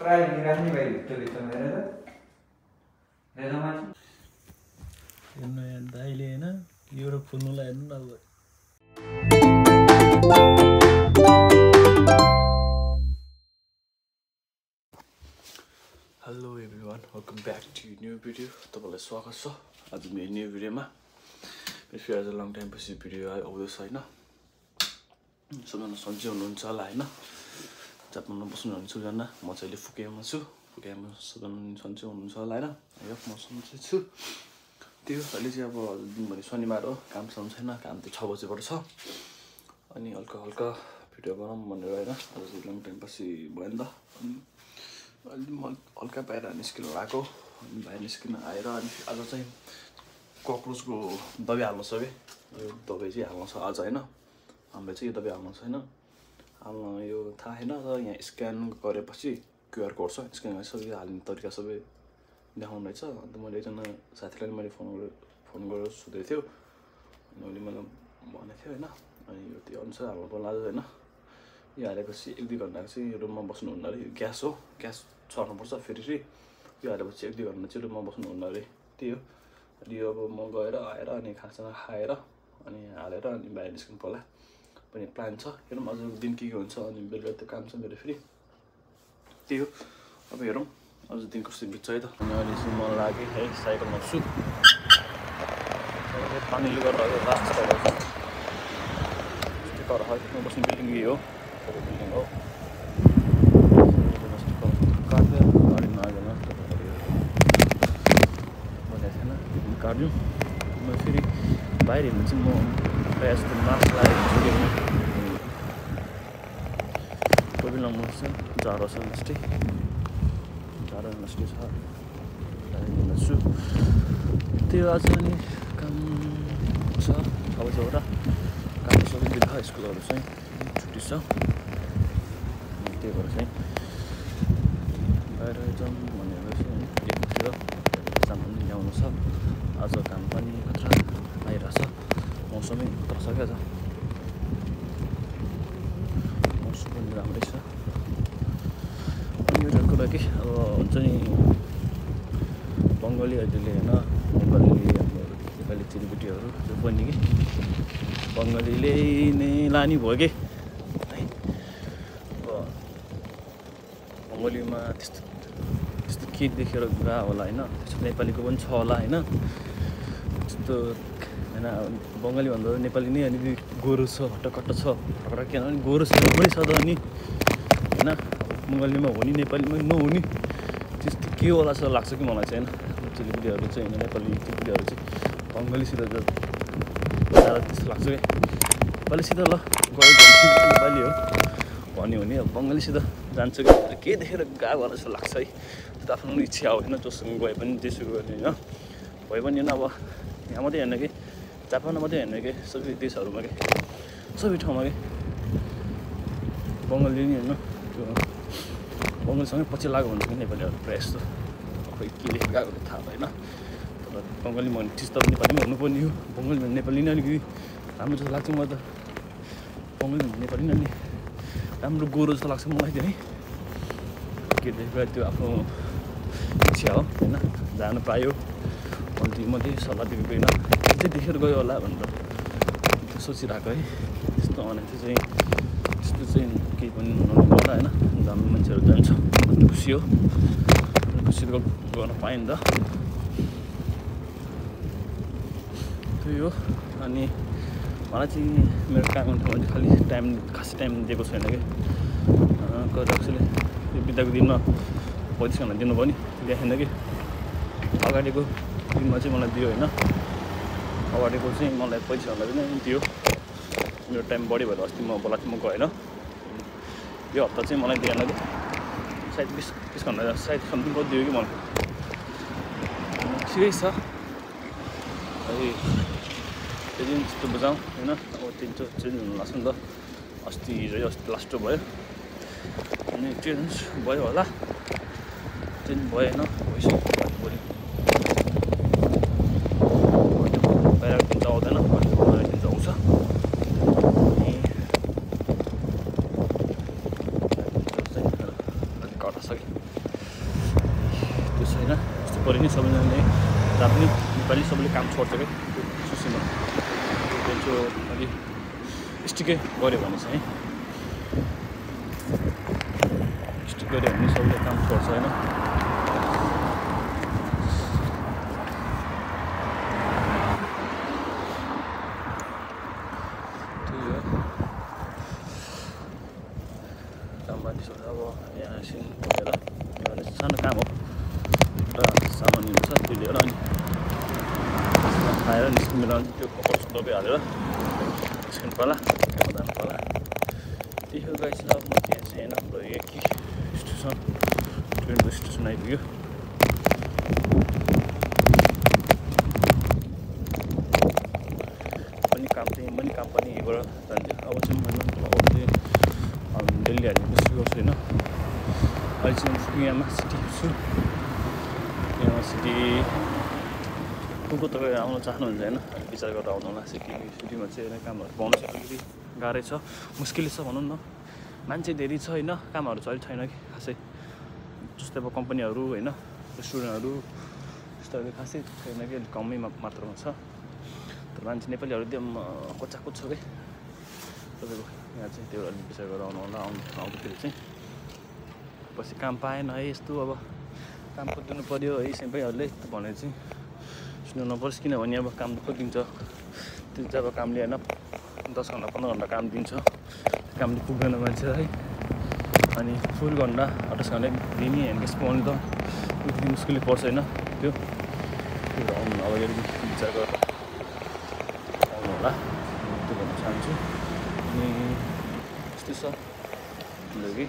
trial निराख्ने भाइ भित्र मेरो त माथि हेर्नु यहाँ दाइले होइन एउटा फुल्नुलाई हेर्नु न अब hello everyone welcome back to new video तपाईँलाई स्वागत छ आज मेरो न्यू भिडियोमा फेरि आज लङ टाइम पछि भिडियो आउँदैछ होइन सबजना सन्चै हुनुहुन्छ होला होइन जापानमा बस्नुहुन्छ सबजना म चाहिँ अहिले फुकेमा छु फुकेमा सबजना सन्चै हुनुहुन्छ होला होइन यो म सन्चै छु त्यो अहिले चाहिँ अब दिनभरि शनिबार हो काम छैन काम त 6 बजेबाट छ अनि हल्का हल्का भिडियो बनाऊँ भनेर होइन आज चाहिँ लङ टाइम पछि भयो नि त अनि अहिले म हल्का बाहिर निस्किनु आएको अनि बाहिर निस्किन आएर अनि आज चाहिँ कक्रोचको दबाई हाल्नु छ कि यो दबाई चाहिँ हाल्नु छ आज होइन हामीले चाहिँ यो दबाई हाल्नु छैन हाल्नु यो थाहा छैन र यहाँ स्क्यान गरेपछि क्युआर कोड छ स्क्यान गरेर सबै हाल्ने तरिका सबै देखाउनु रहेछ अन्त मैले एकजना साथीलाई मैले फोन गरेर सोधेको थियो अनि उसले मलाई भनेको थियो होइन अनि यो त्यो अनुसार हाल्नु पर्ला होइन यो हालेपछि 1-2 घन्टा चाहिँ रुममा बस्नुहुन्न अरे ग्यास हो ग्यास छर्नुपर्छ फेरि यो हालेपछि 1-2 घन्टा चाहिँ रुममा बस्नुहुन्न अरे त्यही हो अनि यो अब म गएर आएर अनि खानासाना खाएर अनि हालेर अनि बाहिर निस्किनु पर्ला पनि प्लान छ हेरौँ अझ दिन के हुन्छ अनि बेलुका त्यो काम छ मेरो फेरि त्यही हो अब हेरौँ अझ दिन कस्तो बित्छ है त अनि अहिले चाहिँ म लागेँ है साइकलमा छु पानीले गर्दा लास्ट म बस्ने बिल्डिङ यही हो बिल्डिङ हो काट्यो गाडी नआएन भनेको थिएन काट्यो म फेरि बाहिर हिँड्नु चाहिँ म प्रायः जस्तो मास्क लगाएर हिँड्छु कोही बेला म जाडो छ अस्ति जाडो अस्ति छ हिँड्छु त्यो आज अनि काम छ 6 बजेबाट काम सबै बेलुका स्कुलहरू चाहिँ छुट्टी छ त्यही भएर चाहिँ बाहिर जाउँ भनेर चाहिँ एकतिर सामान ल्याउनु छ आज काम पनि खतरा आइरहेछ मौसमै खतरा छ क्या त मौसम पनि राम्रै छ अनि एउटा कुरा के अब हुन्छ नि बङ्गालीहरूले होइन नेपाली चेलीबेटीहरू जो पनि कि बङ्गालीले नै लाने भयो कि है अब बङ्गालीमा त्यस्तो के देखेर गएको होला होइन त्यस्तो नेपालीको पनि छ होला होइन त्यस्तो होइन बङ्गाली भन्दा नेपाली नै अलिकति गोरो छ हट्टाकट्टा छ हट्टाकट्टा किनभने गोरो छ पनि छ त अनि होइन बङ्गालीमा हो नि नेपालीमा नहुने त्यस्तो के होला जस्तो लाग्छ कि मलाई चाहिँ होइन चेलीबेटीहरू चाहिँ होइन नेपाली चेलीबेटीहरू चाहिँ बङ्गालीसित ज्यादा त्यस्तो लाग्छ क्या नेपालीसित ल गएको नेपाली हो भन्यो भने अब बङ्गालीसित जान्छ कि के देखेर गएको होला जस्तो लाग्छ है त्यो आफ्नो इच्छा हो होइन जोसँग गए पनि त्यसो गर्ने होइन भए पनि होइन अब यहाँ मात्रै हेर्न कि जापानमा मात्रै हेर्न कि सबै देशहरूमा कि सबै ठाउँमा कि बङ्गाली नि होइन त्यो बङ्गालीसँगै पछि लाग्यो भने पनि नेपालीहरू प्रायः जस्तो खोइ के लेखेर गएको थाहा भएन तर बङ्गाली भन्ने चिज त नेपालीमा हुनुपर्ने हो बङ्गाली भन्ने नेपाली नै अलिकति राम्रो जस्तो लाग्छ मलाई त बङ्गाली भन्ने नेपाली नै अलि राम्रो गोरो जस्तो लाग्छ मलाई चाहिँ है के देखेर त्यो आफ्नो इच्छा हो होइन जानु पायो म त्यही सल्लाह दिएको होइन चाहिँ देखेर गयो होला भनेर त्यो सोचिरहेको है त्यस्तो भने चाहिँ त्यस्तो चाहिँ केही पनि हुनु होला होइन जानु मान्छेहरू जान्छ खुसी हो खुसी गर्न पायो नि त त्यही हो अनि मलाई चाहिँ मेरो काम ठाउँमा चाहिँ खालि खासै टाइम दिएको छैन कि एक्चुअली बिताको दिनमा 35 घन्टा दिनुभयो नि देखेन कि अगाडिको दिनमा चाहिँ मलाई दियो होइन अगाडिको चाहिँ मलाई 35 घन्टा पनि दियो मेरो टाइम बढी भएर अस्ति म बोला थिएँ म गएन यो हप्ता चाहिँ मलाई दिएन कि सायद 20 घन्टा सायद समथिङको दियो कि मलाई ठिकै छ है त्यो दिन त्यस्तो बुझाउँ होइन अब चेन्ज हुनु लाग्छ नि त अस्ति हिजो अस्ति लास्ट भयो अनि चेन्ज भयो होला चेन्ज भएन भइसक्यो भोलि बाहिर चेन्ज आउँदैन चेन्ज आउँछ अनि अलिक कटा छ कि पऱ्यो नि सबैजनाले जहाँ पनि नेपाली सबैले काम छोड्छ क्या सुशीमा त्यो अलिक स्ट्रिकै गऱ्यो भने चाहिँ स्ट्रिक गऱ्यो भने सबैले काम छोड्छ होइन अब यहाँ एकछिन बसेर सानो काम हो र सामान लिनु छ त्यो लिएर अनि खाएर निस्किनु त्यो कपड सबै हालेर निस्किनु पर्ला जानु पर्ला त्यही हो गाइस अब म त्यहाँ चाहिँ हाम्रो एक स्टेसन ट्रेनको स्टेसन आइपुग्यो पनि काम पनि यहीँबाट जान्थ्यो अब चाहिँ दिल्ली हाल्ने कोसिस गर्छु होइन अहिले चाहिँ यहाँमा सिटी छु यहाँ सिटी को तपाईँ आउन चाहनुहुन्छ होइन विचार गरेर आउनु होला सिटीमा चाहिँ होइन कामहरू पाउनु चाहिँ अलिकति गाह्रै छ मुस्किलै छ भनौँ न मान्छे धेरै छ होइन कामहरू चाहिँ अलिक छैन कि खासै जस्तै अब कम्पनीहरू होइन रेस्टुरेन्टहरू त्यस्तोहरू खासै छैन कि अलिक कमै मात्रामा छ तर मान्छे नेपालीहरू एकदम कोचाकोच छ कि तपाईँको यहाँ चाहिँ त्यो अलिक विचार गरेर आउनु होला आउँदाखेरि चाहिँ पछि काम पाएन है यस्तो अब काम खोजिदिनु पऱ्यो है सबैहरूले भनेर चाहिँ सुन्नु नपरोस् किनभने अब काम खोजिदिन्छ त्यो चाहिँ अब कामले होइन 10 घन्टा 15 घन्टा काम दिन्छ कामले पुग्दैन मान्छेलाई अनि फुल घन्टा 28 घन्टा दिने हेर्नु पाउनु त अलिकति मुस्किलै पर्छ होइन त्यो आउनु अब विचार गरेर आउनु होला त्यो भन्न चाहन्छु अनि यस्तो छ कि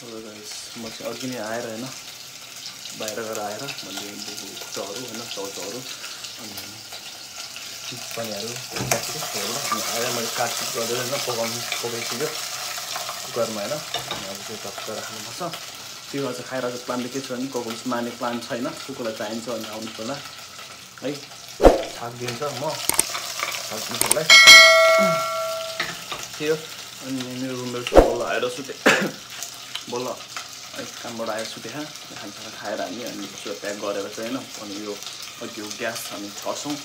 म चाहिँ अघि नै आएर होइन बाहिर गएर आएर मैले खुट्टाहरू होइन चौचौहरू अनि पानीहरू अनि आएर मैले काटकुट गरेर होइन पकाइसक्यो कुकरमा होइन अनि अब त्यो टक्क राख्नुपर्छ त्यो अझ खाएर अझ प्लान्टले के छ भने कोकोस माने प्लान्ट छैन कुकुरलाई चाहिन्छ अनि आउनु पर्ला है थाकिदिन्छ म थाकिदिनुलाई थियो अनि मेरो रुममेट बल्ल आएर सुते बल्ल कामबाट आएर सुते खाना खाएर हामी अनि प्याक गरेर चाहिँ होइन अनि यो त्यो ग्यास हामी छर्छौँ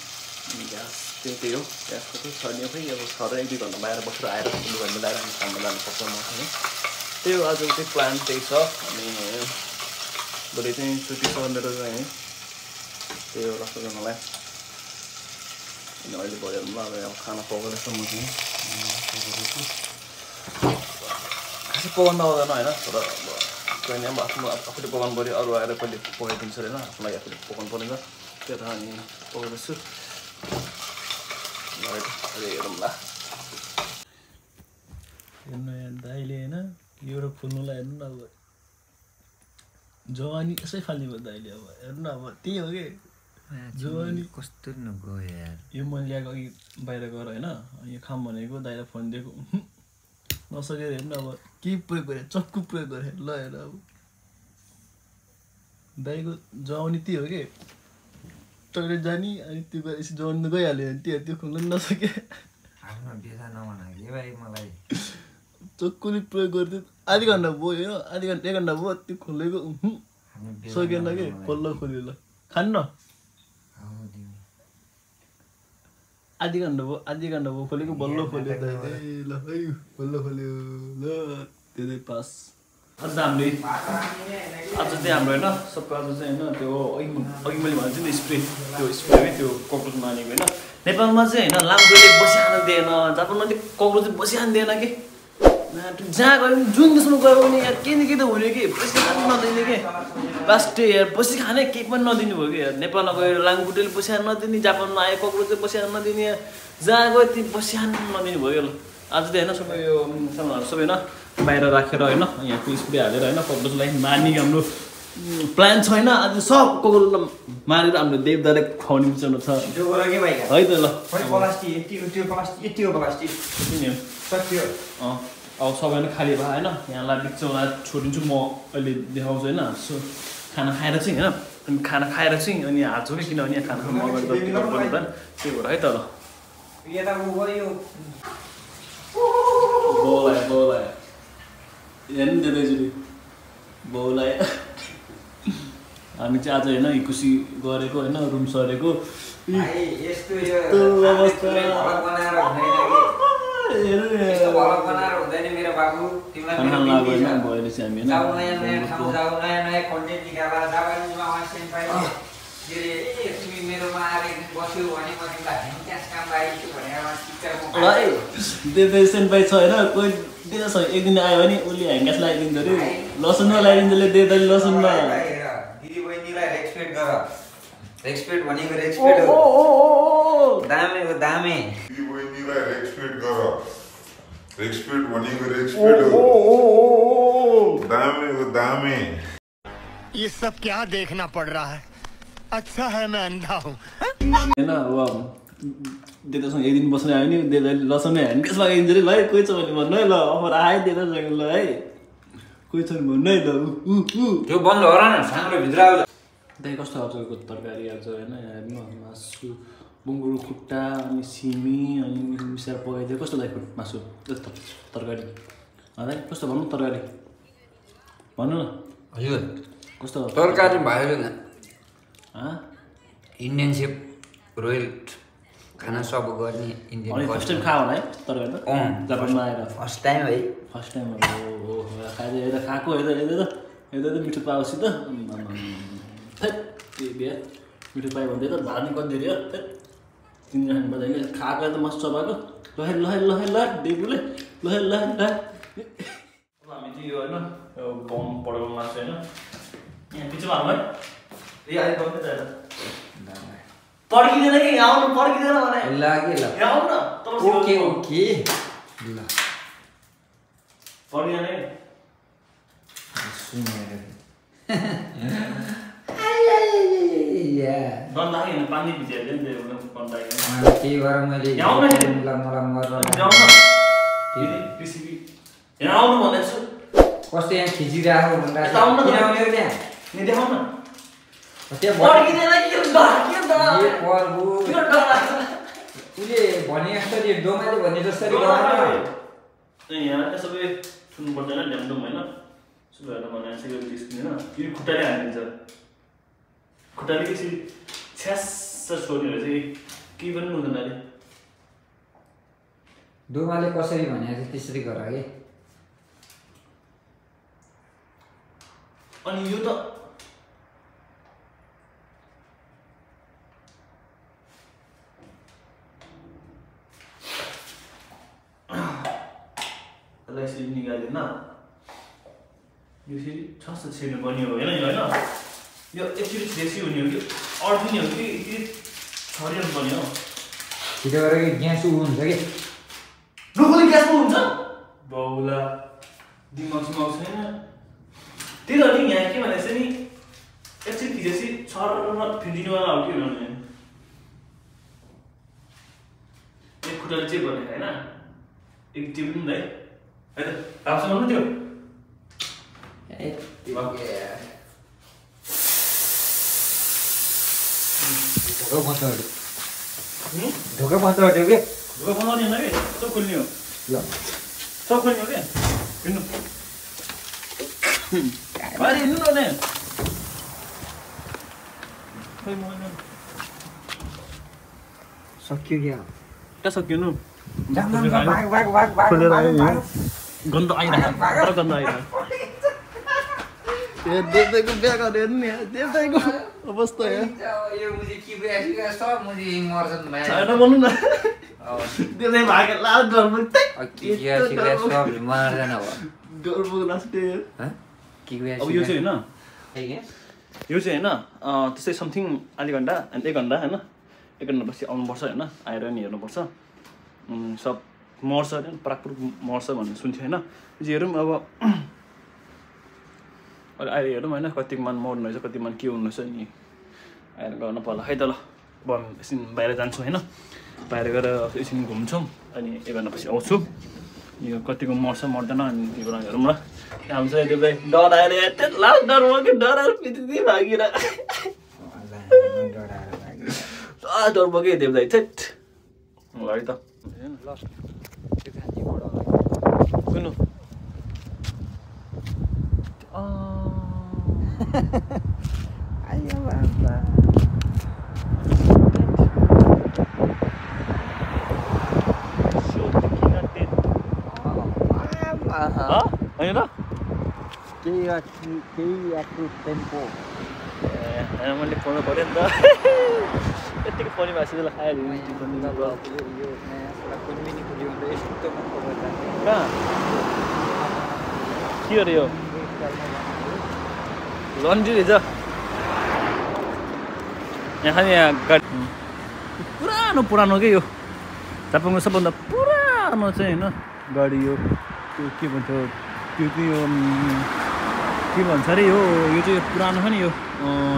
ग्यास त्यही हो ग्यासको चाहिँ छर्ने खै अब छर 1-2 घन्टा बाहिर बसेर आएर लुगा मिलाएर हामी काममा जानुपर्छ म चाहिँ त्यही हो आजको चाहिँ प्लान त्यही छ अनि भोलि चाहिँ छुट्टी छ मेरो चाहिँ त्यही हो सबैजनालाई अनि अहिले भयो भने अब खाना पकाउँदैछ म चाहिँ खासै पकाउनु आउँदैन होइन तर कहिले अब आफूले पकाउनु पऱ्यो अरू आएर कहिले पकाइदिन्छ होइन आफूलाई आफूले पकाउनु पर्ने त्यो त अनि पकाउँदैछु हेरौँ ल हेर्नु यहाँ दाइले होइन एउटा फुल्नुलाई हेर्नु न अब जवानी यसै फाल्ने भयो दाइले अब हेर्नु न अब त्यही हो कि जवानी कस्तो नगयो यार यो मैले ल्याएको अघि बाहिर गएर होइन यो खाम भनेको दाइलाई फोन दिएको नसकेर हेर्नु अब के प्रयोग गरे चक्कु प्रयोग गरे ल हेर अब दाइको जवानी त्यही हो कि टोइलेट जाने अनि त्यो गरेपछि जवानी गइहाल्यो भने त्यो खोल्नु नसके आफ्नो बेसा नभन कि भाइ मलाई चक्कुले प्रयोग गरिदियो आधी घन्टा भयो होइन 1 घन्टा भयो त्यो खोलेको सकेन कि बल्ल खोल्यो ल खान्न आधी घन्टा भयो खोलेको बल्ल खोल्यो ल है बल्ल खोल्यो ल त्यही पास आज चाहिँ हाम्रो होइन सबको आज चाहिँ होइन त्यो अघि मैले भनेको नि स्प्रे त्यो कक्रोच मानेको होइन नेपालमा चाहिँ होइन लामखुट्टेले बसिहाल्नु दिएन जापानमा चाहिँ कक्रोच बसिहाल्नु दिएन कि जहाँ गयो भने जुन देशमा गयो भने यार के न के त हुने कि पैसा खानु नदिने कि लास्ट यार बसी खाने केही पनि नदिनु भयो कि यार नेपालमा गएर लामखुट्टेले बसिहाल्नु नदिने जापानमा आयो कक्रोचले बसिहाल्नु नदिने जहाँ गयो त्यो बसिहाल्नु नदिनु भयो ल आज चाहिँ होइन सबै यो सामानहरू सबै होइन बाहिर राखेर होइन यहाँ स्प्रे हालेर होइन कक्रोचलाई मार्ने हाम्रो प्लान छैन आज सब कक्रोचलाई मारेर हाम्रो देवदाले खुवाउने विचार छ है त ल अब सबै खाली भयो होइन यहाँलाई बिचौँला छोडिदिन्छु म अहिले देखाउँछु होइन सो खाना खाएर चाहिँ होइन अनि खाना खाएर चाहिँ अनि हाल्छु कि किनभने यहाँ खाना खानु अगाडि त्यही भएर है त ल बोलायो हेर्नु दिँदैछु नि बाउलाई हामी चाहिँ आज होइन हिकुसी गरेको होइन रुम सरेको यस्तो अवस्था बनाएर हुँदैन मेरो बाबु तिमीलाई भएर चाहिँ हामी नयाँ ठाउँ जाऊ नयाँ कन्टेन्ट निकाला जापानिजमा असियन पाइ के अरे तिमी मेरोमा आएर बस्यो भने म तिमीलाई ह्यान्ड काम लागेको भनेर देवदेव सेन भाइ छ होइन कोही देश एक दिन आयो भने उसले ह्याङ्गास लगाइदिन्छ अरे लसुनमा लगाइदिन्छ देवदाले लसुनमा दिदी बहिनीलाई रेस्पेक्ट गर रेस्पेक्ट भनेको रेस्पेक्ट हो दामे हो दामे दिदी बहिनीलाई रेस्पेक्ट गर रेस्पेक्ट भनेको रेस्पेक्ट हो दामे हो दामे ये सब क्या देखना पड़ रहा है अच्छा है मैं अंधा हूँ होइन अब देवतासँग एक दिन बस्ने आयो नि देवदाले लसुनमा ह्यान्डग्यास लगाइदिन्छ अरे भाइ कोही छ भने भन्नु है ल अफर आयो देवतासँग ल है कोही छ भने भन्नु है ल त्यो बन्द गर न सानो भित्र आउँछ त्यही कस्तो आजको तरकारी आज होइन हेर्नु मासु बुङ्गुरु खुट्टा अनि सिमी अनि मिसाएर पकाइदियो कस्तो लाग्यो मासु त्यस्तो तरकारी है कस्तो भन्नु तरकारी भन्नु न हजुर कस्तो तरकारी भयो न इन्डियन सेफ रोयल खाना सब गर्ने अनि फर्स्ट टाइम खायो होला है तरकारी त जापानमा आएर फर्स्ट टाइम है फर्स्ट टाइम हो खाँदै हेरेर खाएको हेर्दा मिठो पाएपछि त बिहा मिठो पायो भने त भानी कति धेरै हो तिनजना खानु पर्दैन खाएको त मस्त चबाएको ल डेबुले ल हामी चाहिँ यो होइन यो गहुँ पढाउनु मासु होइन यहाँ पिछे हाल्नु है ए अहिले बन्दै जाएर पर्खिँदैन कि आउनु पर्खिँदैन भने लाग्यो ल आउनु न ओके ओके ल पर्खिँदैन कि सुनेर डर लाग्यो होइन पानी भिजेर त्यही भएर मैले आउनु भनेको छु कस्तो यहाँ खिचिरहेको उसले भने जसरी डोमाले भने जसरी यहाँ सबै सुन्नु पर्दैन ड्यामडुम होइन सुगाएर बनाएर होइन यो खुट्टाले हालिदिन्छ खुट्टाले एकछिन छ्यास छोड्ने रहेछ कि केही पनि हुँदैन अरे डोमाले कसरी भने त्यसरी गर कि अनि यो त यसलाई यसरी निकालेन यो फेरि छस्स छिर्नु पर्ने हो होइन यो होइन यो एकचोटि छिरेसी हुने हो कि अड्किने हो कि छरिनु पर्ने हो छिटो गरेर ग्यास हुन्छ कि रुखले ग्यासमा हुन्छ बाउला दिमाग सिमाग छैन त्यही त नि यहाँ के भनेको छ नि एकछिन खिचेपछि छरमा फिर्दिनुवाला हो कि भने एक खुट्टाले चाहिँ भनेको होइन एक टिप पनि है है त राम्रोसँग भन्नु त्यो ढोका बन्द हट्यो कि ढोका बनाउने होइन कि सब खोल्ने हो ल सब खोल्ने हो क्या हिँड्नु अरे हिँड्नु न सक्यो क्या कहाँ सक्यो नु खोलेर गन्ध आइरहेको गन्ध आइरहेको देवताको बिहा गरेर नि देवताको अवस्था यो मुझे की बेसी सब मुझे इमर्जन भयो छैन भन्नु न देवता भागे लाल डरबुक सब मार्दैन अब डरबुक लास्टे की बेसी अब यो चाहिँ हैन हैन यो चाहिँ हैन त्यसै समथिङ आधी घण्टा अनि 1 घण्टा हैन 1 घण्टा पछि आउनुपर्छ हैन आएर नि हेर्नुपर्छ सब मर्छ हैन प्राकपुर मर्छ भन्ने सुन्थ्यो हैन हेरौँ अब अहिले आएर हेरौँ हैन कति मान मर्नु रहेछ कति मान के हुनु रहेछ नि आएर गर्न पर्ला है त ल अब एकछिन बाहिर जान्छु हैन बाहिर गएर एकछिन घुम्छौँ अनि 1 घण्टा पछि आउँछु यो कतिको मर्छ मर्दैन अनि त्यो कुरा हेरौँ ल हामी चाहिँ त्यो डराएर लाल डर भयो कि डराएर पिति भागिएर डर भयो कि देवदाई थेट ल है त कुनु होइन र टेम्पो मैले पढ्नु पऱ्यो नि त यतिको पनि भाषा खायो कहाँ के अरे यो लन्ड्री रहेछ यहाँ गाडी पुरानो के यो झापाङको सबभन्दा पुरानो चाहिँ होइन गाडी यो त्यो के भन्छ त्यो चाहिँ यो के भन्छ अरे यो चाहिँ पुरानो छ नि यो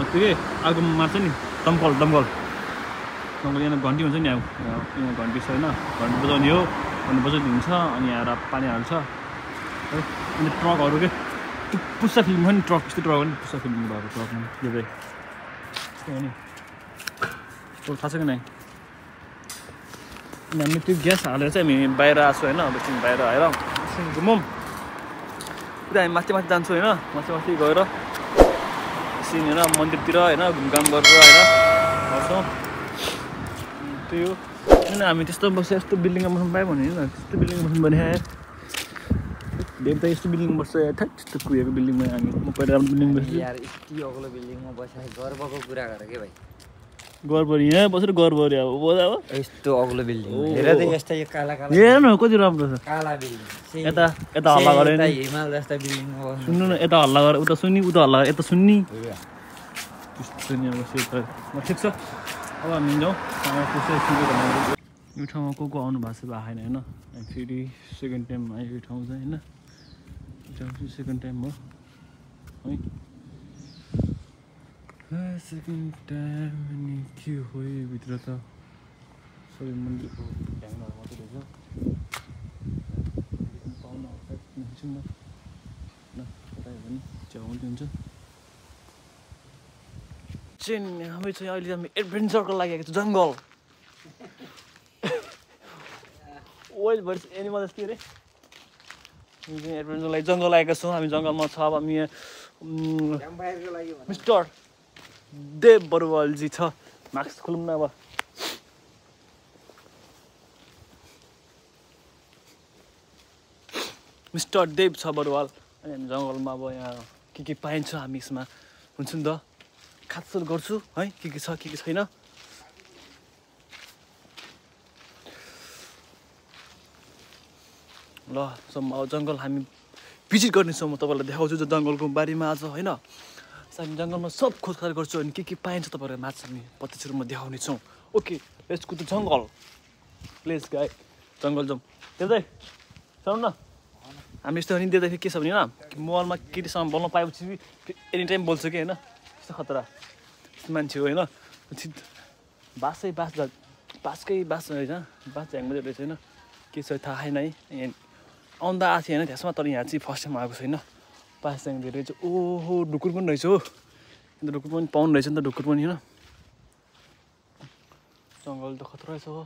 त्यो के आगो मार्छ नि दमकल यहाँ घन्टी हुन्छ नि अब यहाँ घन्टी छ होइन घन्टी बजाउने हो अनि बजाउने हुन्छ अनि आएर पानी हाल्छ है अनि ट्रकहरू के त्यो पुस्ता फिल्म छ नि ट्रक त्यस्तो ट्रक पनि पुस्ता फिल्म भएको ट्रकमा यो चाहिँ त्यस्तो हो नि थाहा छ कि नै अनि हामीले त्यो ग्यास हालेर चाहिँ हामी बाहिर आएको छु होइन अब एकछिन बाहिर आएर एकछिन घुमौँ पुरा हामी माथि जान्छौँ होइन माथि गएर एकछिन होइन मन्दिरतिर होइन घुमघाम गरेर आएर गर्छौँ त्यही हो किन हामी त्यस्तो बस्छ यस्तो बिल्डिङमा बस्नु पायो भने होइन त्यस्तो बिल्डिङमा बस्नु भने धेरै त यस्तो बिल्डिङ बस्छ त्यस्तो कुहिएको बिल्डिङमा हामी म पहिला राम्रो बिल्डिङ बस्छु यार यति अग्लो बिल्डिङमा बसेर गर्वको कुरा गर के भाइ गर्व यहाँ बसेर गर्व अरे अब बोला हो यस्तो अग्लो बिल्डिङ हेर त यस्तो यो काला हेर न कति राम्रो छ काला बिल्डिङ यता हल्ला गरे नि हिमाल जस्ता बिल्डिङमा बस्नु सुन्नु न यता हल्ला गरे उता सुन्नी उता हल्ला यता सुन्नी त्यस्तो नि अब ठिक छ अब हामी जाउँ यो ठाउँमा को आउनु भएको छ आएन होइन फेरि सेकेन्ड टाइम आयो यो ठाउँ चाहिँ होइन यो ठाउँ चाहिँ सेकेन्ड टाइम हो है सेकेन्ड टाइम अनि के हो भित्र त सबै मन्दिरको ढ्याङ्गहरू मात्रै रहेछ पाउनु आउँछ न कतै भने च्याउनु हुन्छ हामी चाहिँ अहिले हामी एडभेन्चरको लागि आएको छु जङ्गल वाइल्ड बर्ड्स एनिमल्स के अरे हामी चाहिँ एडभेन्चरको लागि जङ्गल आएका छौँ हामी जङ्गलमा छ अब हामी मिस्टर देव बरुवालजी छ मास्क खोलौँ न अब मिस्टर देव छ बरुवाल अनि हामी जङ्गलमा अब यहाँ के पाइन्छ हामी यसमा हुन्छ नि त खासल गर्छु है के छ के छैन ल अब जङ्गल हामी भिजिट गर्नेछौँ म तपाईँलाई देखाउँछु जो जङ्गलको बारेमा आज होइन हामी जङ्गलमा सब खोजखाज गर्छु अनि के पाइन्छ तपाईँहरू माछा हामी प्रत्यक्ष रूपमा देखाउनेछौँ ओके लेट्स गो टु जङ्गल प्लेस गाई जङ्गल जाउँ देख्दै चलाउँ न हामी यस्तो नि देख्दाखेरि के छ भने होइन मोबाइलमा केटीसँग बोल्न पाएपछि एनी टाइम बोल्छ कि होइन यस्तो खतरा यस्तो मान्छे हो होइन बाँसकै बाँस रहेछ बाँस झ्याङमा रहेछ होइन के छ थाहा छैन है यहाँ आउँदा आएको थिएँ होइन त्यसमा तर यहाँ चाहिँ फर्स्ट टाइम आएको छैन बाँस झ्याङ धेरै चाहिँ ओहो ढुकुर पनि रहेछ हो अन्त ढुकुर पनि पाउनु रहेछ नि त ढुकुर पनि होइन जङ्गल त खतरा रहेछ हो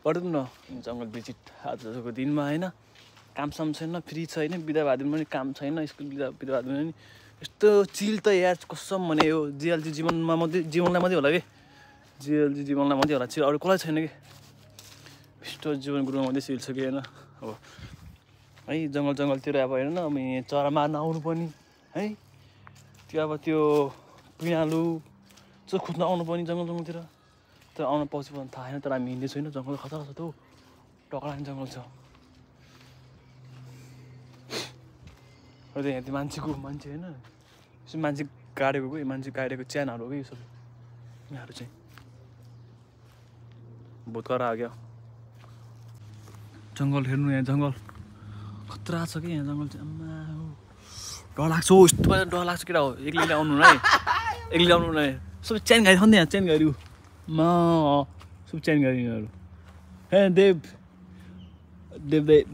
गरौँ न जङ्गल भिजिट आजको दिनमा होइन कामसाम छैन फ्री छ होइन बिदा भए दिन पनि काम छैन स्कुल बिदा भए दिन पनि यस्तो चिल त यार कसम भने यो जिएलजी जीवनलाई मात्रै होला कि जिएलजी जीवनलाई मात्रै होला चिल अरू कसलाई छैन कि यस्तो जीवन गुरुमा मात्रै चिल छ कि होइन अब है जङ्गलतिर अब हेर्नु न अब यहाँ चरा मार्न आउनु पनि है त्यो अब त्यो पिँडालु चाहिँ खोज्न आउनु पनि जङ्गलतिर तर आउनु पाउँछ भने थाहा छैन तर हामी हिँड्दै छैन जङ्गल खतरा छ त हौ टक्राने जङ्गल छ यहाँ त्यो मान्छे होइन यसो मान्छे गाडेको मान्छे गाडेको च्यानहरू हो कि यो सबै यहाँहरू चाहिँ बहुत करा आ गयो जङ्गल हेर्नु यहाँ जङ्गल खतरा छ कि यहाँ जङ्गल चाहिँ आम्मा डर लाग्छ हो यस्तो डर लाग्छ केटा हो एक्लै आउनु है एक्लै आउनु नै सबै चेन गाडी छ नि यहाँ चेन गाडी मा सबै चेन गाडी यिनीहरू हे देव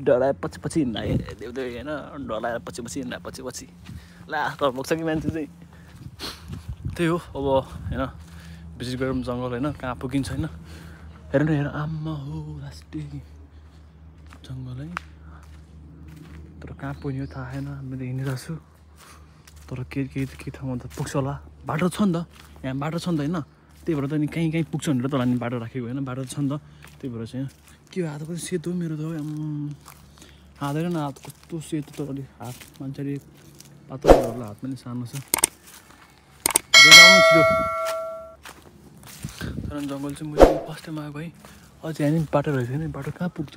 डराए पछि हिँड्दा देव होइन डराएर पछि हिँड्दा पछि ला तर बोक्छ कि मान्छे चाहिँ त्यही हो अब होइन भिजिट गरौँ जङ्गल होइन कहाँ पुगिन्छ होइन हेर आम्मा हो लास्टै जङ्गल है तर कहाँ पुग्ने हो थाहा छैन मैले हिँडिरहेको छु तर के ठाउँमा त पुग्छ होला बाटो छ नि त यहाँ बाटो छ नि त होइन त्यही भएर त नि कहीँ पुग्छ भनेर त हामी बाटो राखेको होइन बाटो छ नि त त्यही भएर चाहिँ के हो आज पनि सेतो मेरो त हातैन न हात कस्तो सेतो त अलिक हात मान्छेले पातलो होला हात पनि सानो छ छिटो तर जङ्गल चाहिँ मैले फर्स्ट टाइम आएको है अझै हामी बाटो रहेछ नि बाटो कहाँ पुग्छ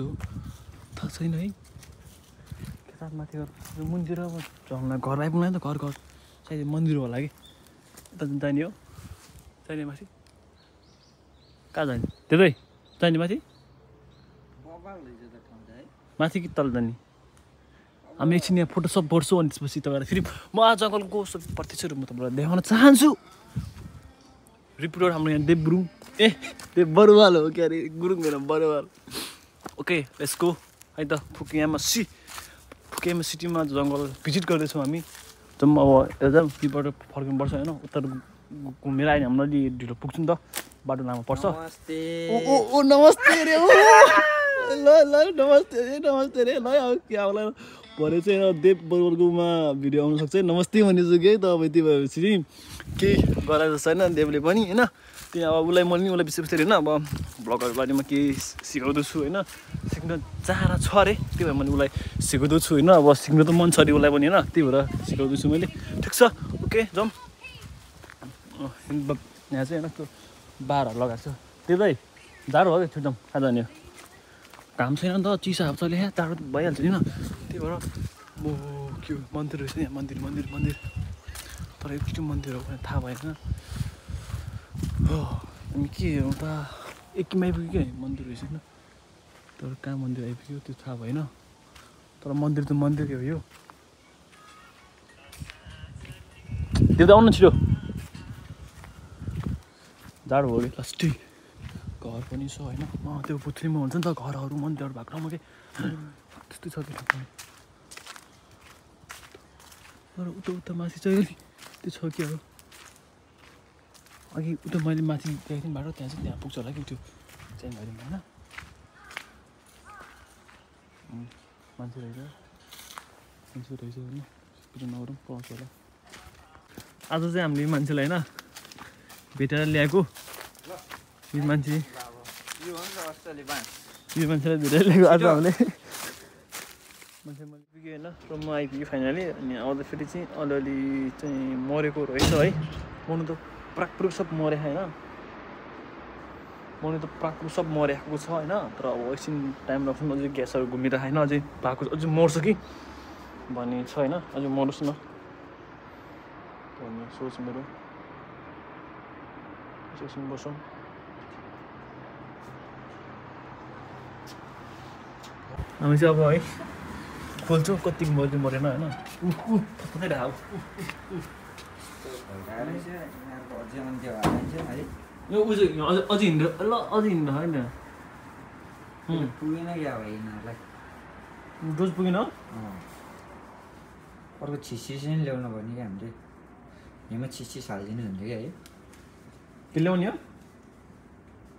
थाहा छैन है केटार माथि मन्दिर अब झल्ला घर आइपुग्नु त घर सायद मन्दिर होला कि यता जाने हो जाने माथि कहाँ जाने त्यतै जाने माथि माथि कि तल जाने हामी एकछिन यहाँ फोटो सब बढ्छु अनि त्यसपछि तपाईँलाई फेरि म आज जङ्गलको प्रत्यक्ष रूपमा तपाईँलाई देखाउन चाहन्छु रिपोर्टर हाम्रो यहाँ देव गुरुङ देव बरुवाल हो क्या अरे गुरुङ मेरो बरुवाल ओके लेट्स गो है त फुकियामा सिटीमा जङ्गल भिजिट गर्दैछौँ हामी जम्म अब यता यहीँबाट फर्किनुपर्छ होइन उत्तर घुमेर आयो भने हाम्रो अलि ढिलो पुग्छौँ नि त बाटो लामो पर्छ ओ नमस्ते रे ल नमस्ते रे ल क्या होला भरे चाहिँ देव बरुवालकोमा भिडियो आउनु सक्छ नमस्ते भनिसक्यो है तपाईँ त्यो भएपछि केही गराएको छैन देवले पनि होइन त्यही अब उसलाई मैले उसलाई बिस्तारै होइन अब ब्लगहरू बारेमा केही सिकाउँदैछु होइन सिक्न चाहना छ अरे त्यही भएर मैले उसलाई सिकाउँदैछु होइन अब सिक्नु त मन छ अरे उसलाई पनि होइन त्यही भएर सिकाउँदैछु मैले ठिक छ ओके जाउँ यहाँ चाहिँ होइन त्यो बारहरू लगाएको छ त्यतै जाडो हो क्या छिटो जाउँ कहाँ जाने हो घाम छैन नि त चिसो हावा चले यहाँ टाढो भइहाल्छ नि त्यही भएर म के मन्दिर रहेछ यहाँ मन्दिर तर एकचोटि मन्दिर हो भने थाहा भएन हामी के उता एकमा आइपुग्यो क्या मन्दिर रहेछ होइन तर कहाँ मन्दिर आइपुग्यो त्यो थाहा भएन तर मन्दिर त मन्दिरै हो यो त्यो त आउनु छिटो जाडो हो कि लास्टै घर पनि छ होइन त्यो पुथलीमा हुन्छ नि त घरहरू मन्दिरहरू भएको ठाउँमा के त्यस्तै छ त्यो ठाउँ तर उता माथि चाहिँ अलिक त्यो छ कि अब अघि उता मैले माथि देखाएको थिएँ बाटो त्यहाँ चाहिँ त्यहाँ पुग्छ होला कि त्यो चाहिँ भएन होइन मान्छे रहेछ होइन पिरो नगरौँ पाउँछ होला आज चाहिँ हामीले मान्छेलाई होइन भेटेर ल्याएको यो मान्छेलाई भेटेर ल्याएको आज हामीले मान्छे मैले पुगेँ होइन र म आइपुगेँ फाइनली अनि आउँदाखेरि चाहिँ अलिअलि चाहिँ मरेको रहेछ है मर्नु त प्राकपुरुक सब मरे होइन मर्नु त प्राकपुरुक सब मरेको छ होइन तर अब एकछिन टाइम लाग्छ अझै ग्यासहरू घुमिरहेको होइन अझै भएको अझै मर्छ कि भन्ने छ होइन अझै मरोस् न भन्ने सोच मेरो एकछिन बसौँ हामी चाहिँ अब है खोल्छौँ कति मर्यो मरेन होइन थप्दै राख यो उ चाहिँ अझै हिँड्यो ल अझै हिँड्नु होइन पुगेन क्या अब यिनीहरूलाई डोज पुगेन अर्को छिसिस नै ल्याउनु भन्यो क्या हामीले यहीँमा छिसिस हालिदिनु हुन्थ्यो क्या है के ल्याउने हो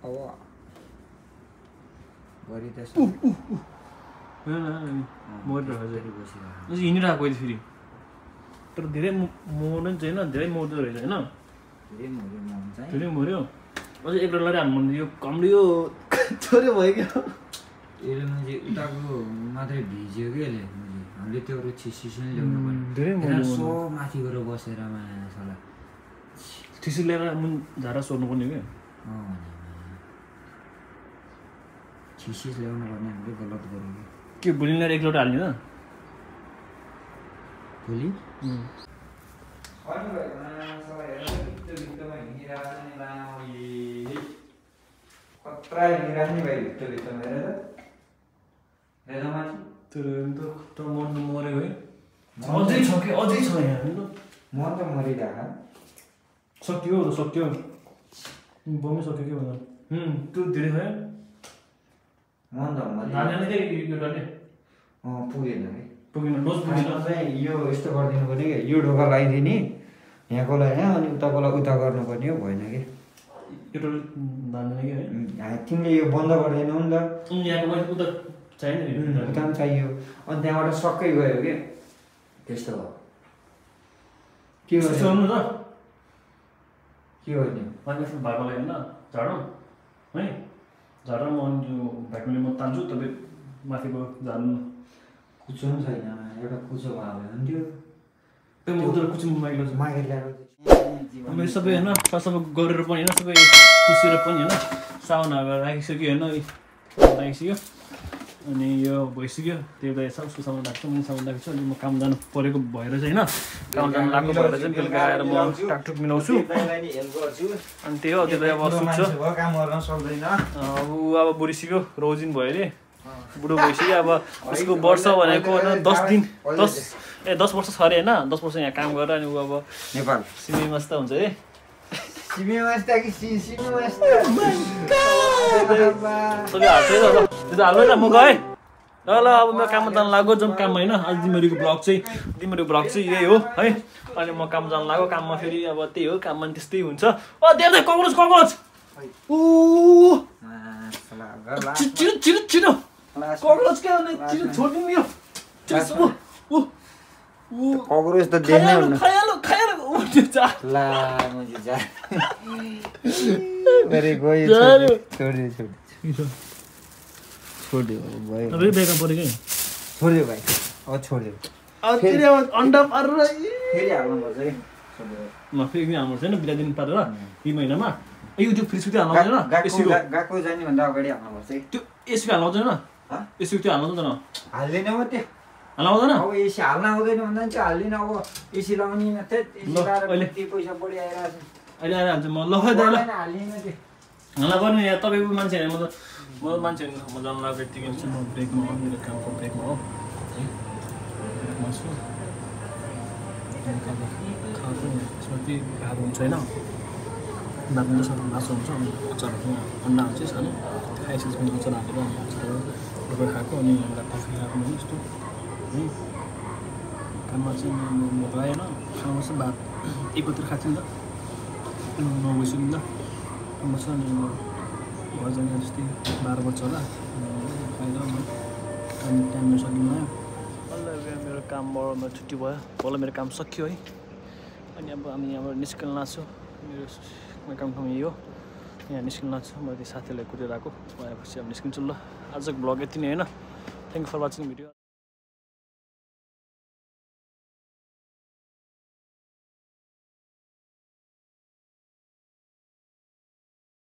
अब गरी त मरिरहेको अझै हिँडिरहेको अहिले फेरि तर धेरै मर्नु चाहिँ होइन धेरै मर्दो रहेछ होइन धेरै मऱ्यो अझै एक डल्लै हाल्नु मन यो कम्रियो छोऱ्यो भयो क्या यसले मैले उताको मात्रै भिज्यो कि यसले हामीले त्यो अरू छिसिस नै ल्याउनु पर्यो धेरै सो माथि गएर बसेर माछाला छिसी ल्याएर मुन झारा सोर्नु पर्ने क्या छिसिस ल्याउनु पर्ने हामीले गलत गऱ्यो के भोलि ल्याएर एक लोटा हाल्ने त भोलि खतरा हिँडिराख्ने भाइ भित्रभित्रमा हेरेर तर मर्नु मऱ्यो है अझै छ कि अझै छ यहाँ म त मरिरहेको सक्यो बमी सक्यो के भन्दा त्यो धेरै भयो पुगेन है पुगेन डोज पुगेन चाहिँ यो यस्तो गरिदिनु पर्ने क्या यो ढोका लगाइदिने यहाँकोलाई यहाँ अनि उताकोलाई उता गर्नुपर्ने हो भएन कि यो धान्दैन कि है तिमीले यो बन्द गरिदिनु नि त यहाँको उता चाहियो उता पनि चाहियो अनि त्यहाँबाट सबै गयो कि त्यस्तो भयो के गर्नु त के गर्ने भएको होइन झाडौँ है झाडौँ म यो भ्याकुमले म तान्छु तपाईँ माथिको झार्नु कुचो पनि छैन एउटा कुचो भयो हुन्थ्यो म उता कुचो मागेर मागेर ल्याएको अब यो सबै होइन सबै गरेर पनि होइन सबै पुसेर पनि होइन साउनाहरू राखिसक्यो होइन राखिसक्यो अनि यो भइसक्यो त्यो त उसको सामान राख्छु मैले सामान राखेको छु अनि म काम जानु परेको भएर चाहिँ होइन काम जानु लाग्नु भएर चाहिँ बेलुका आएर म टाकटुक मिलाउँछु अनि त्यही हो त्यो त अब सुत्छ काम गर्न सक्दैन ऊ अब बुढिसक्यो रोजिन भयो अरे बुढो भइसक्यो अब उसको वर्ष भनेको 10 वर्ष छ अरे होइन 10 वर्ष यहाँ काम गरेर अनि ऊ अब नेपाल सिमी मस्त हुन्छ अरे सिमी मस्त कि सिमी मस्त त्यो हाल्नु न म गएँ ल ल अब म काममा जानु लाग्यो जाउँ काम होइन आज तिमीहरूको ब्लग चाहिँ यही हो है अनि म काम जानु लाग्यो काममा फेरि अब त्यही हो काममा त्यस्तै हुन्छ देख्दै कक्रोच छिटो छिटो छिटो कक्रोच के छिटो छोड्नु नि यो कक्रोच त देख्नै हुन्न खाइहाल्यो ला मैले जा मेरे गयो छोड्यो भयो अब बेका पऱ्यो कि छोड्यो भाइ अब छोड्यो फेरि अन्डा पारेर फेरि हाल्नुपर्छ कि फेरि हाल्नुपर्छ होइन बिदा दिन पारेर यी महिनामा यो फ्रिजको त्यो हाल्नु आउँदैन गएको जाने भन्दा अगाडि हाल्नुपर्छ कि त्यो एसीको हाल्नु आउँदैन एसीको त्यो हाल्नु आउँदैन हाल्दैन म त्यो हाल्नु आउँदैन अब एसी हाल्न आउँदैन भन्दा चाहिँ हाल्दिनँ अब एसी लगाउने मात्रै एसी लगाएर के पैसा बढी आइरहेको छ अहिले आएर हाल्छ म ल खै दाइ ल हाल्दिनँ त्यो हाल्न पर्ने यहाँ तपाईँको मान्छे होइन म मान्छे म जानु लाग्यो यतिकै चाहिँ म ब्रेकमा हो मेरो कामको ब्रेकमा हो है ब्रेकमा छु खाएको त्यसमा त्यही भात हुन्छ होइन भातमा जस्तो मासु हुन्छ अनि अचारहरू अन्डा हुन्छ सानो खाइसकेपछि अचार हालेर अचार खाएको अनि एउटा कफी खाएको होइन यस्तो है काममा चाहिँ म लगाएन खानु चाहिँ भात एक बतिर खाएको नि त 9 बजी नि त काममा छ अनि घर जाने जस्तै 12 बज्छ होला खाएर टाइम सकिँदैन अहिले मेरो कामबाट छुट्टी भयो होला मेरो काम सकियो है अनि अब हामी यहाँबाट निस्कन लाग्छौँ मेरो काम यही हो यहाँ निस्कन लाग्छु मैले साथीलाई कुरेर आएको आएपछि अब निस्किन्छु ल आजको ब्लग यति नै होइन thank you for watching video